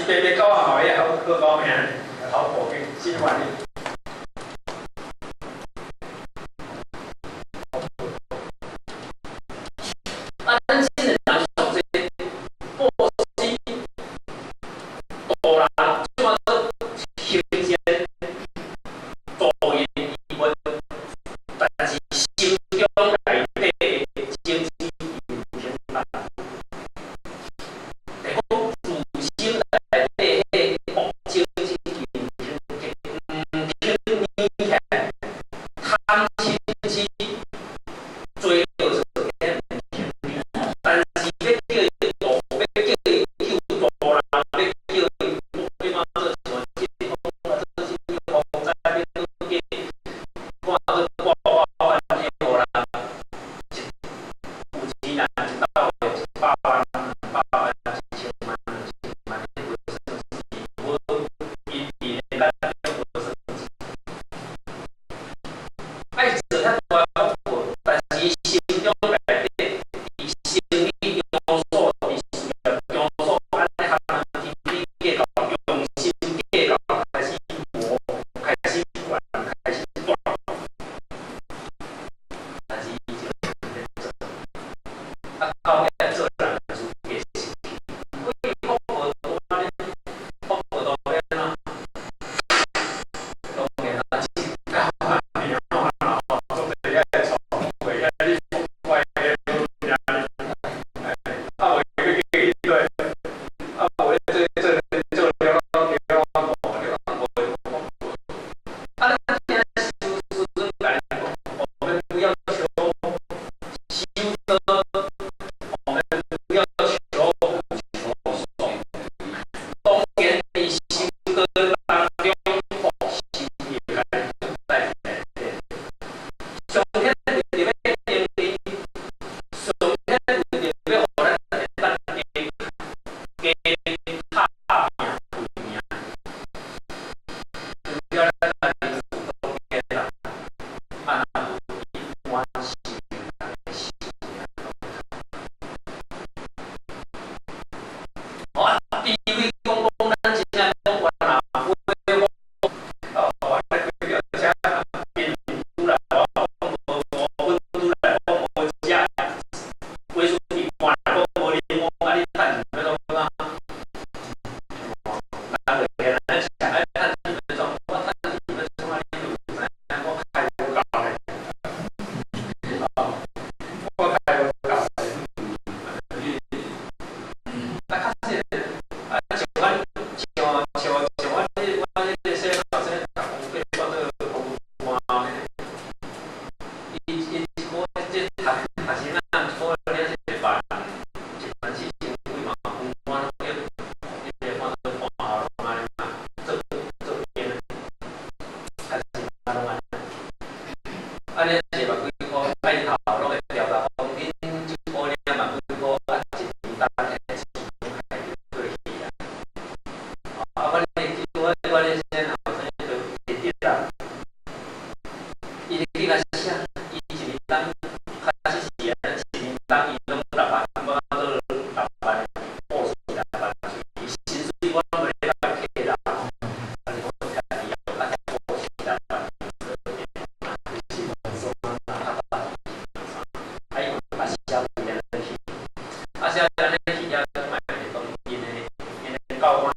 白白狗仔嘛會好好狗命，頭部去真歡喜。啊，咱這個人上濟布施、度人，這馬做行善、助人為樂，但是心中內底的種子有天大。就講自心內底彼個惡種子有天，毋肯離開，貪嗔痴追落做毋肯離，但是欲叫伊度，欲叫伊救度人，欲叫伊欲怎做像這風啊，做啥物風災，欲去看做掛掛飯店，予人有錢人一斗100萬、200萬、1000萬、2000萬，彼無算錢，無因佇咧眼中無算錢。愛做遐大福報，但是心中內底，佇生理場所，佇事業場所，按呢含人斤斤計較，用心計較，開始磨，開始懸，開始斷。但是伊就咧做，啊，到尾做人的資格失去，所以福報都按呢，福報當然啦，當然啦，真高啊，廟啊，總是愛創會，愛你福怪的物件，啊，無欲叫伊對，啊，無做做做了了了了了無福報。啊，咱聽師師尊共咱講，我們不要求修得，我們不要求福求爽。當然，佇修道當中，福是會共你帶來的。上天為著欲盈利，上天為著欲予咱會當加加拍拼為命，除了咱家己自當然啦，啊，若無一般生命的壽命攏差。啊，比如講講咱真正講原來飛風，哦，我咧開轎車，賓拄來我講無無溫拄來講無食，威士忌半來講無啉，啊你趁錢欲創啥？人就現來食愛趁錢欲創，我趁錢欲創啊，你就有知影我開無夠咧。哦，我開無夠咧。啊，較實，啊，像阮，像像像阮這阮這個細後生逐工叫我做公務官咧，伊伊一個月這讀讀生仔一個月領一萬，14,000幾嘛，公官攏叫彼個看做半校攏按呢嘛，做做編，較實仔攏按呢。按呢一萬幾箍，啊𪜶頭攏會調查講，恁這個月領萬幾箍，啊一年單的錢攏開過去啊。啊，阮的阮阮的先後生就直直啦，伊就去共寫，伊一年當開始是按呢，一年當伊攏6萬，我做6萬，報時6萬，伊薪水我攏無咧共計啦，啊是講家己啊，報時6萬，就是啊，伊嘛寫安呢去，啊寫按呢去了，嘛是講𪜶的𪜶的教官。